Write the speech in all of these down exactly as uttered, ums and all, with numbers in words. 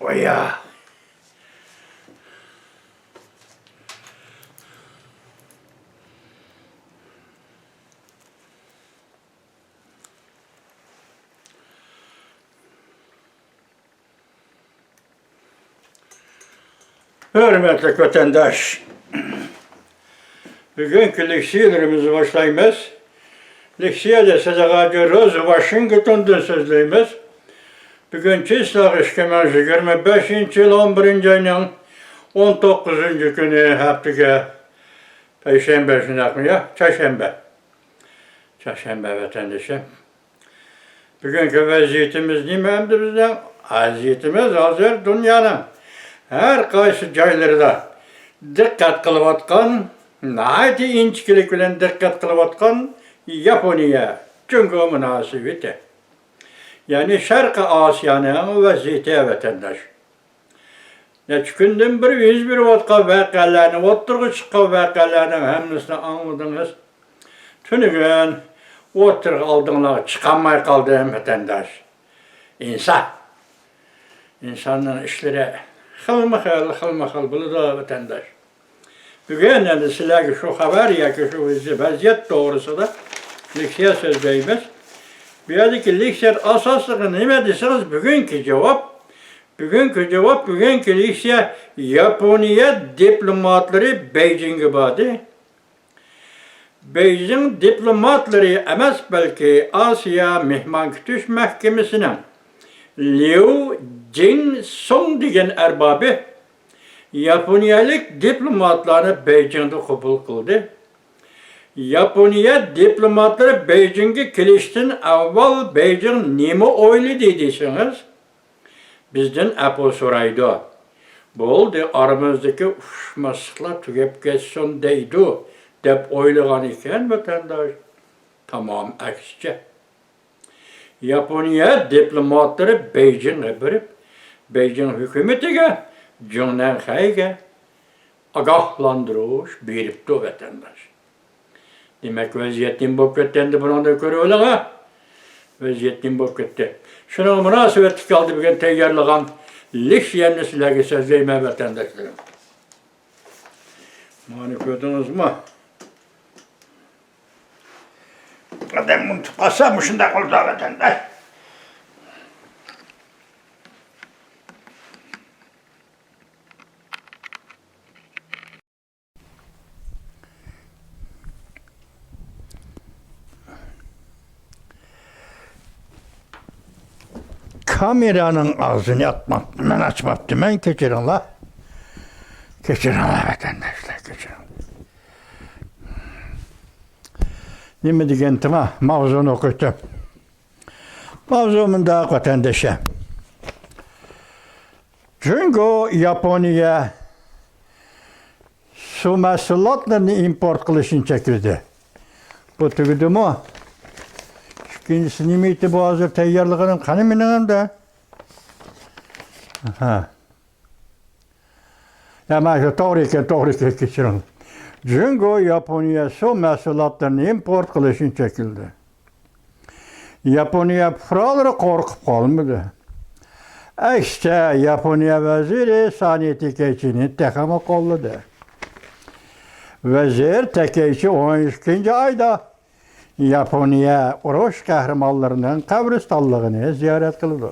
بايا. ھۆرمەتلىك ۋەتەنداش، بۈگۈنكى لېكسىيەلىرىمىزنى باشلايمىز. لېكسىيەدە سىلەرگە روز ۋاشىنگتوندىن سۆزلەيمىز. بۈگۈن چىسلاغ ئىككى مىڭ يىگىرمە بەشىنچى يىل ئون بىرىنچى ئاينىڭ ئون توققۇزىنچى كۈنى، ھەپتىگە پەيشەنبە، شۇنداقمۇ يا؟ چارشەنبە. چارشەنبە ۋەتەندىشىم. بۈگۈنكى ۋەزىيىتىمىز نېمە ئەمدى بىزنىڭ؟ ۋەزىيىتىمىز ھازىر دۇنيانىڭ ھەر قايسى جايلىرىدا دىققەت قىلىۋاتقان، ناھايىتى ئىنچىكىلىك بىلەن دىققەت قىلىۋاتقان ياپونىيە، جۇڭگو مۇناسىۋىتى. يەنى شەرقىي ئاسىيانىڭ ۋەزىيىتى، ۋەتەنداش. نەچچە كۈندىن بېرى يۈز بېرىۋاتقان ۋەقەلەرنى، ئوتتۇرىغا چىققان ۋەقەلەرنىڭ ھەممىسىنى ئاڭلىدىڭىز. تۈنۈگۈن ئوتتۇرىغا ئالدىڭلارغا چىقالماي قالدىم، ۋەتەنداش. ئىنسان. ئىنساننىڭ ئىشلىرى خىلمۇ خىل، خىلمۇ خىل بولىدۇ، ۋەتەنداش. بۈگۈن ئەمدى سىلەرگە شۇ خەۋەر ياكى شۇ ۋەزىيەت توغرىسىدا لېكسىيە سۆزلەيمىز. بۇ يەردىكى لېكسىيە ئاساسلىقى نېمە دېسىڭىز، بۈگۈنكى جاۋاب، بۈگۈنكى جاۋاب، بۈگۈنكى لېكسىيە ياپونىيە دىپلوماتلىرى بېيجىڭغا باردى. بېيجىڭ دىپلوماتلىرى ئەمەس، بەلكى ئاسىيا مېھمان كۈتۈش مەھكىمىسىنىڭ ليۇ جىنسۇڭ دېگەن ئەربابى ياپونىيەلىك دىپلوماتلارنى بېيجىڭدا قوبۇل قىلدى. ياپونىيە دىپلوماتلىرى بېيجىڭغا كېلىشتىن ئاۋۋال بېيجىڭ نېمە ئويلىدى دېسىڭىز، بىزدىن ئەپۇ سورايدۇ. بولدى، ئارىمىزدىكى ئۇقۇشماسلىقلار تۈگەپ كەتسۇن دەيدۇ، دەپ ئويلىغان ئىكەن ۋەتەنداش. تامام ئەكسىچە. ياپونىيە دىپلوماتلىرى بېيجىڭغا بېرىپ، بېيجىڭ ھۆكۈمىتىگە، جۇڭنەنخەيگە ئاگاھلاندۇرۇش بېرىپتۇ، ۋەتەنداش. دېمەك، ۋەزىيەت نېمە بولۇپ كەتتى ئەمدى بۇنىڭدىن كۆرۈۋېلىڭ، ھە؟ ۋەزىيەت نېمە بولۇپ كەتتى؟ شۇنىڭغا مۇناسىۋەتلىك ھالدا بۈگۈن تەييارلىغان لېكسىيەمنى سىلەرگە سۆزلەيمەن، ۋەتەنداشلىرىم. مانا كۆردىڭىزمۇ؟ ئادەم ئۇنتۇپ قالسا مۇشۇنداق بولىدۇ، ۋەتەنداش. كامېرانىڭ ئاغزىنى ئاچماپتىمەن، ئاچماپتىمەن، كەچۈرۈڭلار. كەچۈرۈڭلار، ۋەتەنداشلار، كەچۈرۈڭلار. نېمە دېگەنتىم، ماۋزۇنى ئوقۇيتتىم. ماۋزۇ مۇنداق، ۋەتەندىشى. جۇڭگو ياپونىيە سۇ مەھسۇلاتلىرىنى ئىمپورت قىلىشنى چەكلىدى. بۇ تۈگىدىمۇ؟ ئىككىنچىسى نېمە ئىدى بۇ ھازىر تەييارلىغىنىم؟ قېنى مېنىڭ ئەمدى؟ ھە. يا، مانا شۇ توغرا ئىكەن، توغرا ئىكەن، كەچۈرۈڭ. جۇڭگو ياپونىيە سۇ مەھسۇلاتلىرىنى ئىمپورت قىلىشنى چەكلىدى. ياپونىيە پۇقرالىرى قورقۇپ قالمىدى. ئەكسىچە، ياپونىيە ۋەزىرى سانى تېكەيچىنى تېخىمۇ قوللىدى. ۋەزىر تېكەيچى ئون ئىككىنچى ئايدا ياپونىيە ئۇرۇش قەھرىمانلىرىنىڭ قەبرىستانلىقىنى زىيارەت قىلىدۇ.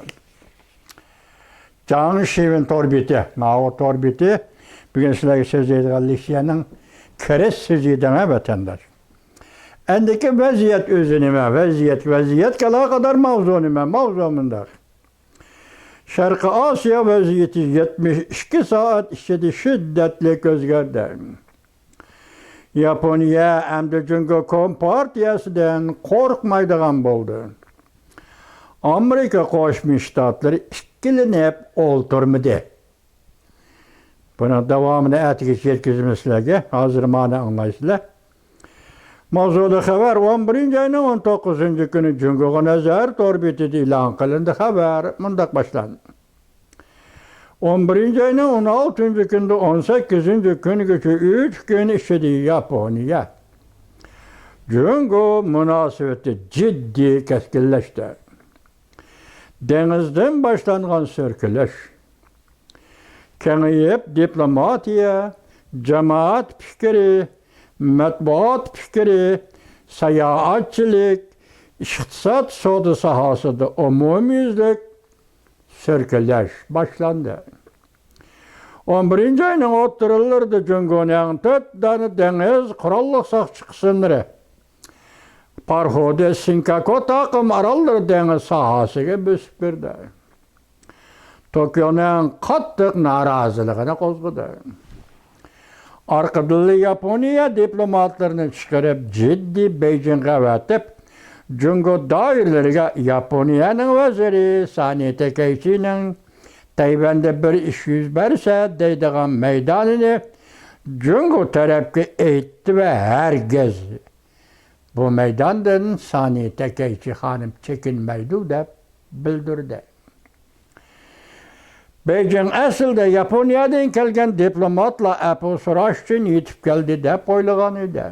جاڭ شىۋېن تور بېتى، ماۋۇ تور بېتى بۈگۈن سىلەرگە سۆزلەيدىغان لېكسىيەنىڭ كىرىش سۆزى دەڭە، ۋەتەنداش. ئەندىكى ۋەزىيەت ئۆزى نېمە؟ ۋەزىيەت، ۋەزىيەتكە ئالاقىدار ماۋزۇ نېمە؟ ماۋزۇ مۇنداق. شەرقىي ئاسىيا ۋەزىيىتى يەتمىش ئىككى سائەت ئىچىدە شىددەتلىك ئۆزگەردى. ياپونىيە ئەمدى جۇڭگو كومپارتىيەسىدىن قورقمايدىغان بولدى. ئامېرىكا قوشما شتاتلىرى ئىككىلىنىپ ئولتۇرمىدى. بۇنىڭ داۋامىنى ئەتىگىچە يەتكۈزىمىز سىلەرگە. ھازىر مانا ئاڭلايسىلەر. ماۋزۇدا خەۋەر. ئون بىرىنچى ئاينىڭ ئون توققۇزىنچى كۈنى جۇڭگوغا نەزەر تور بېتىدە ئېلان قىلىندى. خەۋەر مۇنداق باشلاندى. ئون بىرىنچى ئاينىڭ ئون ئالتىنچى كۈنىدىن ئون سەككىزىنچى كۈنىگىچە ئۈچ كۈن ئىچىدە ياپونىيە جۇڭگو مۇناسىۋىتى جىددىي كەسكىنلەشتى. دېڭىزدىن باشلانغان سۈركىلىش، كېڭىيىپ دىپلوماتىيە، جامائەت پىكرى، مەتبۇئات پىكرى، ساياھەتچىلىك، ئىقتىساد، سودا ساھەسىدە ئومۇميۈزلۈك سۈركىلەش باشلاندى. ئون بىرىنچى ئاينىڭ ئوتتۇرىلىرىدا جۇڭگونىڭ تۆت دانە دېڭىز قوراللىق ساقچى قىسىملىرى پاراخوتى سىنكاكو تاقىم ئاراللىرى دېڭىز ساھەسىگە بۆسۈپ كىردى. توكيونىڭ قاتتىق نارازىلىقىنى قوزغىدى. ئارقىدىنلا ياپونىيە دىپلوماتلىرىنى چىقىرىپ، جىددىي بېيجىڭغا ئەۋەتىپ، جۇڭگو دائىرىلىرىگە ياپونىيەنىڭ ۋەزىرى سانى تەكەيچىنىڭ تەيۋەندە بىر ئىش يۈز بەرسە دەيدىغان مەيدانىنى جۇڭگو تەرەپكە ئېيتتى ۋە ھەرگىز بۇ مەيداندىن سانى تەكەيچى خانىم چېكىنمەيدۇ، دەپ بىلدۈردى. بېيجىڭ ئەسلىدە ياپونىيەدىن كەلگەن دىپلوماتلار ئەپۇ سوراش ئۈچۈن يېتىپ كەلدى، دەپ ئويلىغان ئىدى.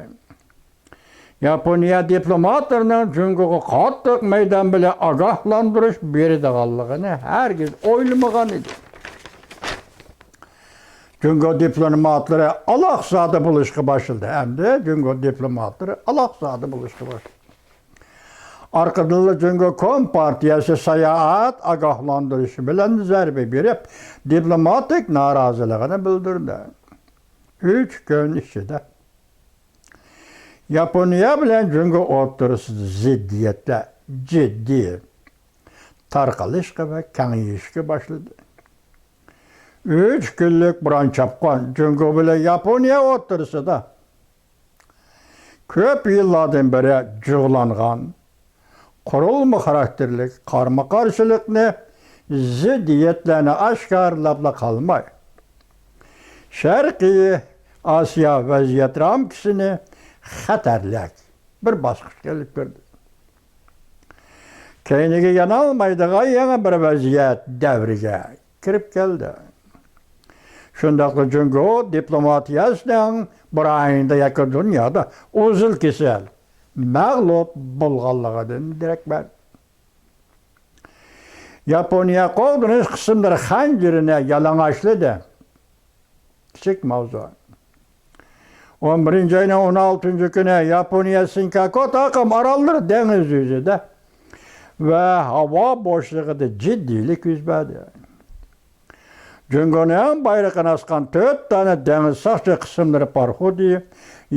ياپونىيە دىپلوماتلىرىنىڭ جۇڭگوغا قاتتىق مەيدان بىلەن ئاگاھلاندۇرۇش بېرىدىغانلىقىنى ھەرگىز ئويلىمىغان ئىدى. جۇڭگو دىپلوماتلىرى ئالاقزادە بولۇشقا باشلىدى. ئەمدى جۇڭگو دىپلوماتلىرى ئالاقزادە بولۇشقا باشلىدى. ئارقىدىنلا جۇڭگو كومپارتىيەسى ساياھەت ئاگاھلاندۇرۇشى بىلەن زەربە بېرىپ، دىپلوماتىك نارازىلىقىنى بىلدۈردى. ئۈچ كۈن ئىچىدە ياپونىيە بىلەن جۇڭگو ئوتتۇرىسىدا زىددىيەتلەر جىددىي تارقىلىشقا ۋە كېڭىيىشكە باشلىدى. ئۈچ كۈنلۈك بوران-چاپقۇن جۇڭگو بىلەن ياپونىيە ئوتتۇرىسىدا كۆپ يىللاردىن بېرى جۇغلانغان قۇرۇلما خاراكتېرلىك قارىمۇ-قارشىلىقنى، زىددىيەتلەرنى ئاشكارىلاپلا قالماي، شەرقىي ئاسىيا ۋەزىيەت رامكىسىنى خەتەرلىك بىر باسقۇچقا ئېلىپ كىردى. كەينىگە يانالمايدىغان يېڭى بىر ۋەزىيەت دەۋرىگە كىرىپ كەلدى. شۇنداقلا جۇڭگو دىپلوماتىيەسىنىڭ بۇ رايوندا ياكى دۇنيادا ئۇزۇل كېسەل، مەغلۇپ بولغانلىقىدىن دېرەك بەردى. ياپونىيە قوغدىنىش قىسىملىرى خەنجىرىنى يالىڭاچلىدى. كىچىك ماۋزۇ. ئون بىرىنچى ئاينىڭ ئون ئالتىنچى كۈنى ياپونىيە سىنكاكو تاقىم ئاراللىرى دېڭىز يۈزىدە ۋە ھاۋا بوشلۇقىدا جىددىيلىك يۈز بەردى. جۇڭگونىڭ بايرىقىنى ئاسقان تۆت دانە دېڭىز ساقچى قىسىملىرى پاراخوتى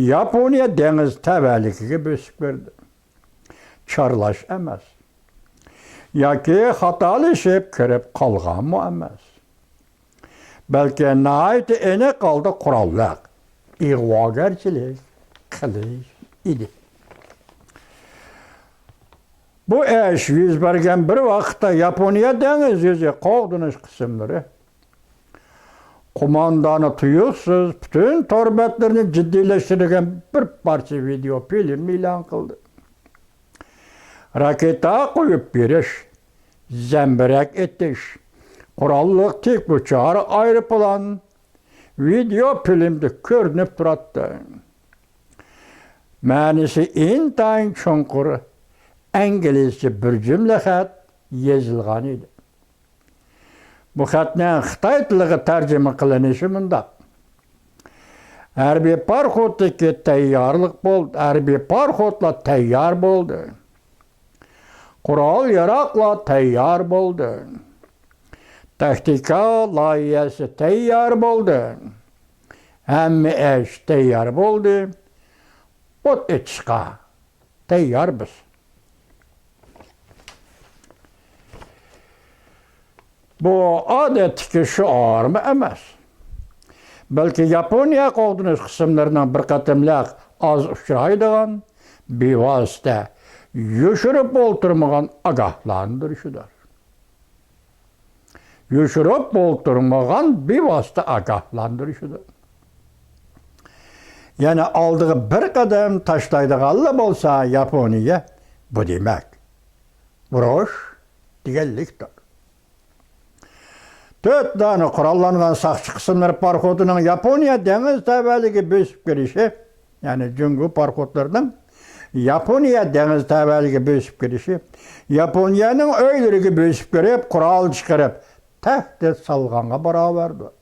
ياپونىيە دېڭىز تەۋەلىكىگە بۆسۈپ كىردى. چارلاش ئەمەس. ياكى خاتالىشىپ كىرىپ قالغانمۇ ئەمەس. بەلكى ناھايىتى ئېنىق ھالدا قوراللىق ئىغۋاگەرچىلىك قىلىش ئىدى. بۇ ئىش يۈز بەرگەن بىر ۋاقىتتا ياپونىيە دېڭىز يۈزى قوغدىنىش قىسىملىرى قوماندانى تۇيۇقسىز پۈتۈن تور بەتلىرىنى جىددىيلەشتۈرگەن بىر پارچە ۋىدېئو فىلىم ئېلان قىلدى. راكېتا قويۇپ بېرىش، زەمبىرەك ئېتىش، قوراللىق تىك ئۇچار ئايروپىلان ۋىدېئو فىلىمدە كۆرۈنۈپ تۇراتتى. مەنىسى ئىنتايىن چوڭقۇر، ئىنگلىزچە بىر جۈملە خەت يېزىلغان ئىدى. بۇ خەتنىڭ خىتاي تىلىغا تەرجىمە قىلىنىشى مۇنداق: ھەربىي پاراخوتتىكى تەييارلىق بولدى. ھەربىي پاراخوتلار تەييار بولدى. قورال-ياراغلار تەييار بولدى. تاكتىكا لايىھەسى تەييار بولدى. ھەممە ئىش تەييار بولدى. ئوت ئېچىشقا تەييارمىز. بۇ ئادەتتىكى شوئارمۇ ئەمەس، بەلكى ياپونىيە قوغدىنىش قىسىملىرىنىڭ بىر قېتىملىق ئاز ئۇچرايدىغان، بىۋاسىتە يوشۇرۇپ ئولتۇرمىغان ئاگاھلاندۇرۇشىدۇر. يوشۇرۇپ ئولتۇرمىغان بىۋاسىتە ئاگاھلاندۇرۇشىدۇر. يەنى ئالدىغا بىر قەدەم تاشلايدىغانلا بولسا ياپونىيە، بۇ دېمەك، ئۇرۇش دېگەنلىكتۇر. تۆت دانە قوراللانغان ساقچى قىسىملىرى پاراخوتىنىڭ ياپونىيە دېڭىز تەۋەلىكىگە بۆسۈپ كىرىشى، يەنى جۇڭگو پاراخوتلىرىنىڭ ياپونىيە دېڭىز تەۋەلىكىگە بۆسۈپ كىرىشى، ياپونىيەنىڭ ئۆيلىرىگە بۆسۈپ كىرىپ، قورال چىقىرىپ، تەھدىت سالغانغا باراۋەردۇر.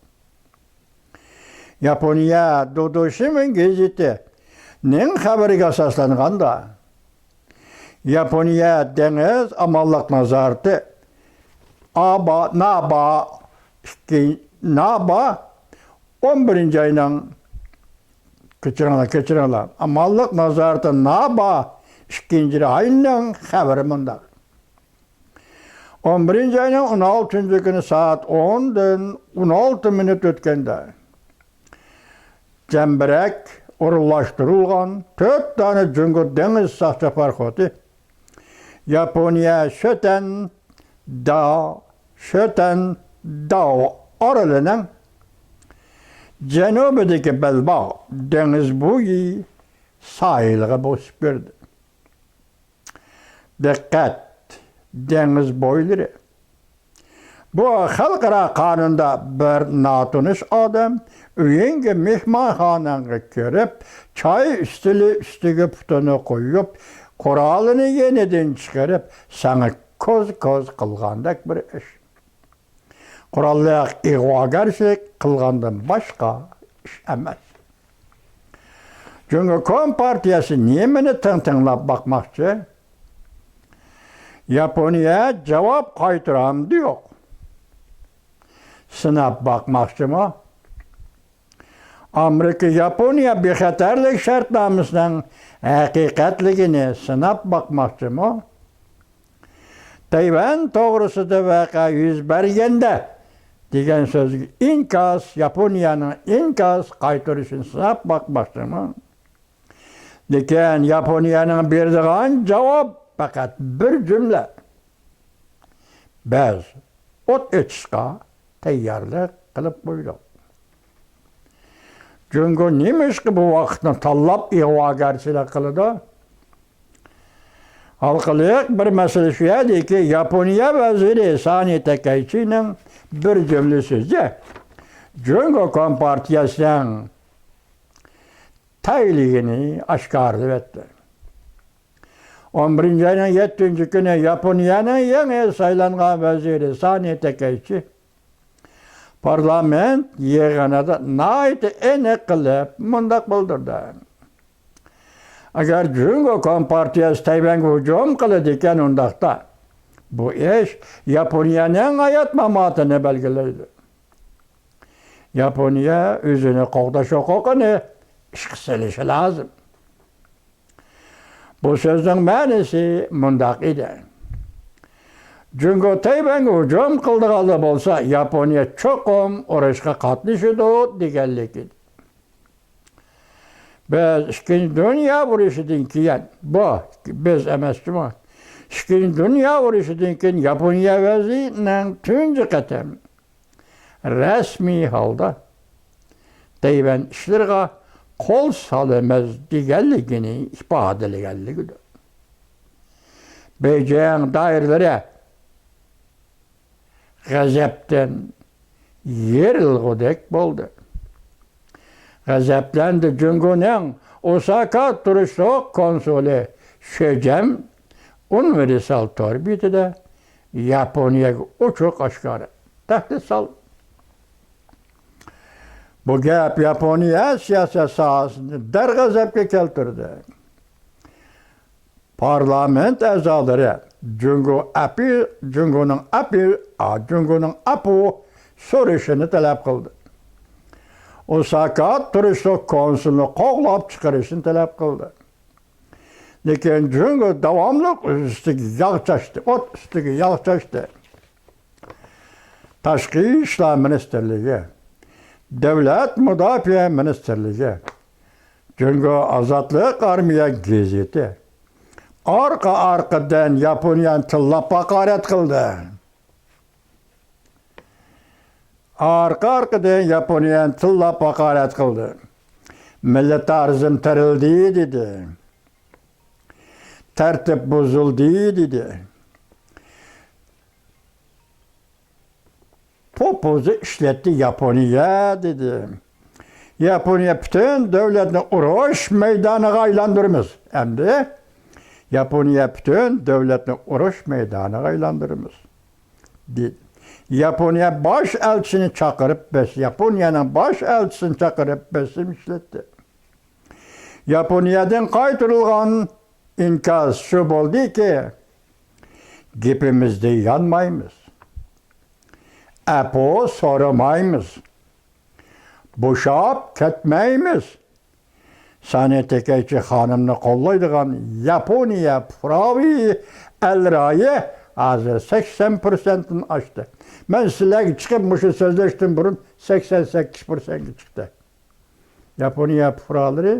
ياپونىيە دودوشىمىن گېزىتىنىڭ خەۋىرىگە ئاساسلانغاندا، ياپونىيە دېڭىز ئامانلىق نازارىتى، ئابا، نابا، ئىككى، نابا، ئون بىرىنچى ئاينىڭ، كەچۈرۈڭلار، كەچۈرۈڭلار، ئامانلىق نازارىتى نابا ئىككىنچى ئاينىڭ خەۋىرى مۇنداق. ئون بىرىنچى ئاينىڭ ئون ئالتىنچى كۈنى سائەت ئوندىن ئون ئالتە مىنۇت ئۆتكەندە، جەمبىرەك ئورۇنلاشتۇرۇلغان تۆت دانە جۇڭگو دېڭىز ساقچى پاراخوتى ياپونىيە شۆتەن داۋ، شۆتەن داۋ ئارىلىنىڭ جەنۇبىدىكى بەلباغ دېڭىز بويى ساھىلىغا بۆسۈپ كىردى. دىققەت! دېڭىز بويلىرى. بۇ خەلقئارا قانۇندا بىر ناتونۇش ئادەم ئۆيۈڭگە مېھمانخاناڭغا كىرىپ، چاي ئۈستىلى ئۈستىگە پۇتىنى قويۇپ، قورالىنى يېنىدىن چىقىرىپ، ساڭا كوز-كوز قىلغاندەك بىر ئىش. قوراللىق ئىغۋاگەرچىلىك قىلغاندىن باشقا ئىش ئەمەس. جۇڭگو كومپارتىيەسى نېمىنى تىڭ-تىڭلاپ باقماقچى؟ ياپونىيە جاۋاب قايتۇرامدۇ يوق؟ سىناپ باقماقچىمۇ؟ ئامېرىكا ياپونىيە بىخەتەرلىك شەرتنامىسىنىڭ ھەقىقەتلىكىنى سىناپ باقماقچىمۇ؟ تەيۋەن توغرىسىدا ۋەقە يۈز بەرگەندە دېگەن سۆزگە ئىنكاس، ياپونىيەنىڭ ئىنكاس قايتۇرۇشىنى سىناپ باقماقچىمۇ؟ لېكىن ياپونىيەنىڭ بېرىدىغان جاۋاب پەقەت بىر جۈملە. بىز ئوت ئېچىشقا تەييارلىق قىلىپ قويدۇق. جۇڭگو نېمىشقا بۇ ۋاقىتنى تاللاپ ئىغۋاگەرچىلىك قىلىدۇ؟ ھالقىلىق بىر مەسىلە شۇ يەردىكى، ياپونىيە ۋەزىرى سانى تەكەيچىنىڭ بىر جۈملە سۆزى جۇڭگو كومپارتىيەسىنىڭ تەگلىكىنى ئاشكارىلىۋەتتى. ئون بىرىنچى ئاينىڭ يەتتىنچى كۈنى ياپونىيەنىڭ يېڭى سايلانغان ۋەزىرى سانى تەكەيچى پارلامېنت يىغىنىدا ناھايىتى ئېنىق قىلىپ مۇنداق بىلدۈردى: ئەگەر جۇڭگو كومپارتىيەسى تەيۋەنگە ھۇجۇم قىلىدىكەن، ئۇنداقتا بۇ ئىش ياپونىيەنىڭ ھايات-ماماتىنى بەلگىلەيدۇ. ياپونىيە ئۆزىنى قوغداش ھوقۇقىنى ئىشقا سېلىشى لازىم. بۇ سۆزنىڭ مەنىسى مۇنداق ئىدى: جۇڭگو تەيۋەنگە ھۇجۇم قىلىدىغانلا بولسا، ياپونىيە چوقۇم ئۇرۇشقا قاتنىشىدۇ دېگەنلىك ئىدى. بىز ئىككىنچى دۇنيا ئۇرۇشىدىن كېيىن، بۇ بىز ئەمەس جۇمۇ، ئىككىنچى دۇنيا ئۇرۇشىدىن كېيىن ياپونىيە ۋەزىرىنىڭ تۇنجى قېتىم رەسمىي ھالدا تەيۋەن ئىشلىرىغا قول سالىمىز دېگەنلىكىنى ئىپادىلىگەنلىكىدۇر. بېيجىڭ دائىرىلىرى غەزەپتىن يېرىلغۇدەك بولدى. غەزەپلەندى جۇڭگونىڭ ئوساكا تۇرۇشلۇق كونسۇلى شۆجەن ئۇنىۋېرسال تور بېتىدە ياپونىيەگە ئوچۇق ئاشكارا تەھدىت سالدى. بۇ گەپ ياپونىيە سىياسەت ساھەسىنى دەرغەزەپكە كەلتۈردى. پارلامېنت ئەزالىرى جۇڭگو ئەپى، جۇڭگونىڭ ئەپى، ئا، جۇڭگونىڭ ئاپۇ سورىشىنى تەلەپ قىلدى. ئوساكا تۇرۇشلۇق كونسۇلنى قوغلاپ چىقىرىشنى تەلەپ قىلدى. لېكىن جۇڭگو داۋاملىق ئۆز ئۈستىگە ياغ چاچتى، ئوت ئۈستىگە ياغ چاچتى. تاشقى ئىشلار مىنىستىرلىكى، دۆلەت مۇداپىئە مىنىستىرلىكى، جۇڭگو ئازادلىق ئارمىيە گېزىتى ئارقا-ئارقىدىن ياپونىيەنى تىللاپ ھاقارەت قىلدى. ئارقا-ئارقىدىن ياپونىيەنى تىللاپ ھاقارەت قىلدى. مىلىتارىزم تىرىلدى دېدى. تەرتىپ بۇزۇلدى دېدى. پوپوزا ئىشلەتتى ياپونىيە دېدى. ياپونىيە پۈتۈن دۆلەتنى ئۇرۇش مەيدانىغا ئايلاندۇرىمىز. ئەمدى ياپونىيە پۈتۈن دۆلەتنى ئۇرۇش مەيدانىغا ئايلاندۇرىمىز دېدى. ياپونىيە باش ئەلچىسىنى چاقىرىپ بېس-، ياپونىيەنىڭ باش ئەلچىسىنى چاقىرىپ بېسىم ئىشلەتتى. ياپونىيەدىن قايتۇرۇلغان ئىنكاس شۇ بولدىكى، گېپىمىزدە يانمايمىز. ئەپۇ سورىمايمىز. بوشاپ كەتمەيمىز. سانى تېكەيچى خانىمنى قوللايدىغان ياپونىيە پۇقراۋى ئەل رايى ھازىر سەكسەن پىرسەنتتىن ئاشتى. مەن سىلەرگە چىقىپ مۇشۇ سۆزلەشتىن بۇرۇن سەكسەن سەككىز پىرسەنتكە چىقتى. ياپونىيە پۇقرالىرى،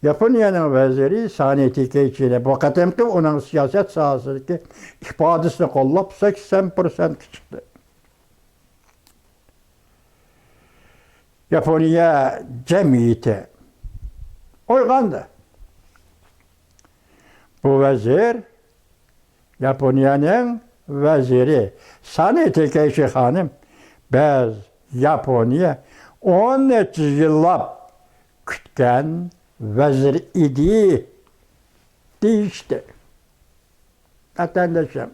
ياپونىيەنىڭ ۋەزىرى سانى تېكەيچىنى بۇ قېتىمقى ئۇنىڭ سىياسەت ساھەسىدىكى ئىپادىسىنى قوللاپ سەكسەن پىرسەنتكە چىقتى. ياپونىيە جەمئىيىتى ئويغاندى. بۇ ۋەزىر، ياپونىيەنىڭ ۋەزىرى سانى تېكەيچى خانىم، بىز ياپونىيە ئون نەچچە يىللاپ كۈتكەن ۋەزىر ئىدى دېيىشتى. ۋەتەنداشلار،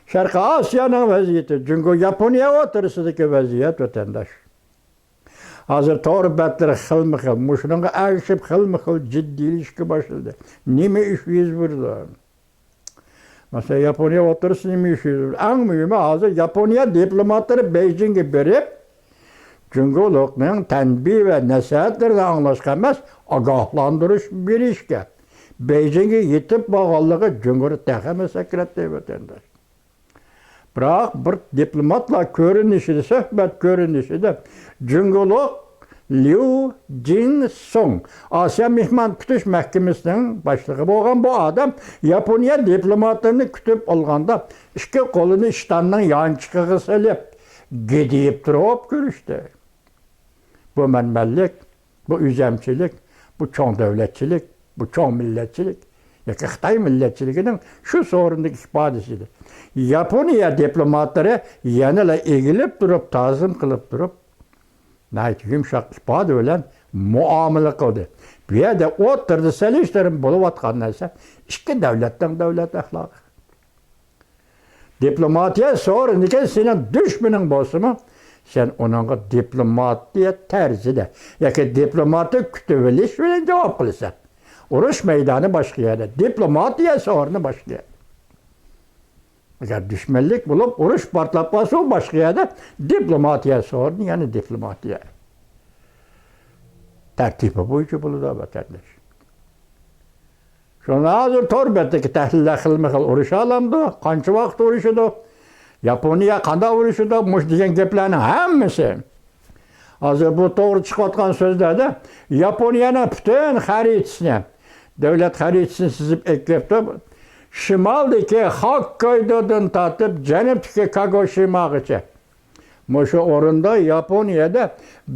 شەرقىي ئاسىيانىڭ ۋەزىيىتى، جۇڭگو ياپونىيە ئوتتۇرىسىدىكى ۋەزىيەت، ۋەتەنداش. ھازىر تور بەتلىرى خىلمۇ خىل، مۇشۇنىڭغا ئەگىشىپ خىلمۇ خىل جىددىيلىشىشكە باشلىدى. نېمە ئىش يۈز بېرىدۇ؟ مەسىلەن، ياپونىيە ئوتتۇرىسىدا نېمە يۈز بېرىدۇ؟ ئەڭ مۇھىمى، ھازىر ياپونىيە دىپلوماتلىرى بېيجىڭغا بېرىپ، جۇڭگولۇقنىڭ تەنبىھ ۋە نەسىھەتلىرىنى ئاڭلاشقا ئەمەس، ئاگاھلاندۇرۇش بېرىشكە، بېيجىڭغا يېتىپ بارغانلىقى جۇڭگونى تېخىمۇ سەكرەتتى، ۋەتەنداش. بىراق بىر دىپلوماتلار كۆرۈنۈشىدە، سۆھبەت كۆرۈنۈشىدە جۇڭگولۇق ليۇ جىنسۇڭ، ئاسىيا مېھمان كۈتۈش مەھكىمىسىنىڭ باشلىقى بولغان بۇ ئادەم ياپونىيە دىپلوماتلىرىنى كۈتۈپ ئالغاندا، ئىككى قولىنى ئىشتاننىڭ يانچۇقىغا سېلىپ، گىدىيىپ تۇرۇپ كۆرۈشتى. بۇ مەنمەنلىك، بۇ ئۆزەمچىلىك، بۇ چوڭ دۆلەتچىلىك، بۇ چوڭ مىللەتچىلىك ياكى خىتاي مىللەتچىلىكىنىڭ شۇ سورۇندىكى ئىپادىسى ئىدى. ياپونىيە دىپلوماتلىرى يەنىلا ئېگىلىپ تۇرۇپ، تازىم قىلىپ تۇرۇپ، ناھايىتى يۇمشاق ئىپادە بىلەن مۇئامىلە قىلدى. بۇ يەردە ئوتتۇرىدا سېلىشتۇرما بولۇۋاتقان نەرسە ئىككى دۆلەتنىڭ دۆلەت ئەخلاقى. دىپلوماتىيە سورۇنىدىكى سېنىڭ دۈشمىنىڭ بولسىمۇ، سەن ئۇنىڭغا دىپلوماتىيە تەرزىدە ياكى دىپلوماتىك كۈتۈۋېلىش بىلەن جاۋاب قىلىسەن. ئۇرۇش مەيدانى باشقا يەردە، دىپلوماتىيە سورۇنى باشقا يەردە. ئەگەر دۈشمەنلىك بولۇپ، ئۇرۇش پارتلاپ قالسا، ئۇ باشقا يەردە، دىپلوماتىيە سورۇنى يەنە دىپلوماتىيە. تەرتىپى بويىچە بولىدۇ، ۋەتەنداش. شۇڭا ھازىر تور بەتتىكى تەھلىللەر خىلمۇ خىل، ئۇرۇشالامدۇ؟ قانچە ۋاقىت ئۇرۇشىدۇ؟ ياپونىيە قانداق ئۇرۇشىدۇ؟ مۇشۇ دېگەن گەپلەرنىڭ ھەممىسى. ھازىر بۇ توغرا چىقىۋاتقان سۆزلەردە ياپونىيەنىڭ پۈتۈن خەرىتىسىنى، دۆلەت خەرىتىسىنى سىزىپ ئەكىپتۇ. شىمالدىكى خوككايدودىن تارتىپ جەنۇبتىكى كاگوشىماغىچە. مۇشۇ ئورۇندا ياپونىيەدە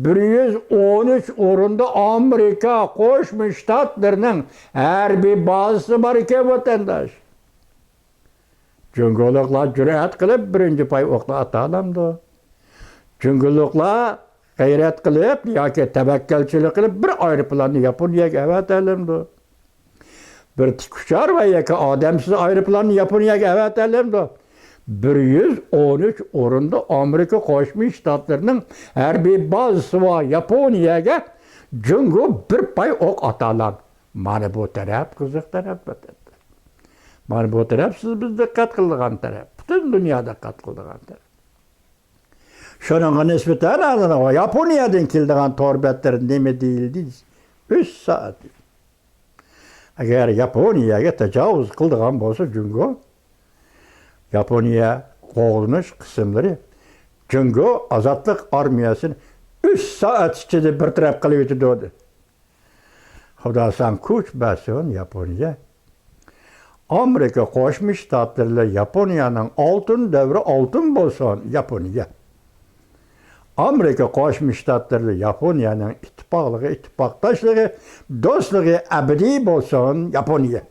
بىر يۈز ئون ئۈچ ئورۇندا ئامېرىكا قوشما شتاتلىرىنىڭ ھەربىي بازىسى بار ئىكەن، ۋەتەنداش. جۇڭگولۇقلار جۈرئەت قىلىپ بىرىنچى پاي ئوقنى ئاتالامدۇ؟ جۇڭگولۇقلار غەيرەت قىلىپ ياكى تەۋەككەلچىلىك قىلىپ بىر ئايروپىلاننى ياپونىيەگە ئەۋەتەلەمدۇ؟ بىر تىكئۇچار ۋە ياكى ئادەمسىز ئايروپىلاننى ياپونىيەگە ئەۋەتەلەمدۇ؟ بىر يۈز ئون ئۈچ ئورۇندا ئامېرىكا قوشما شتاتلىرىنىڭ ھەربىي بازىسى بار ياپونىيەگە جۇڭگو بىر پاي ئوق ئاتالام. مانا بۇ تەرەپ قىزىق تەرەپ. مانا بۇ تەرەپ سىز بىز دىققەت قىلىدىغان تەرەپ. پۈتۈن دۇنيا دىققەت قىلىدىغان تەرەپ. شۇنىڭغا نىسبەتەن ھازىر ياپونىيەدىن كېلىدىغان تور بەتلىرى نېمە دېيىلدى؟ ئۈچ سائەت. ئەگەر ياپونىيەگە تاجاۋۇز قىلىدىغان بولسا جۇڭگو، ياپونىيە قوغدىنىش قىسىملىرى جۇڭگو ئازادلىق ئارمىيەسىنى ئۈچ سائەت ئىچىدە بىر تەرەپ قىلىۋېتىدۇ. خۇدا ساڭا كۈچ بەرسۇن، ياپونىيە. ئامېرىكا قوشما شتاتلىرى ياپونىيەنىڭ ئالتۇن دەۋرى ئالتۇن بولسۇن، ياپونىيە. ئامېرىكا قوشما شتاتلىرى ياپونىيەنىڭ ئىتتىپاقلىقى، ئىتتىپاقداشلىقى، دوستلۇقى ئەبەدىي بولسۇن، ياپونىيە.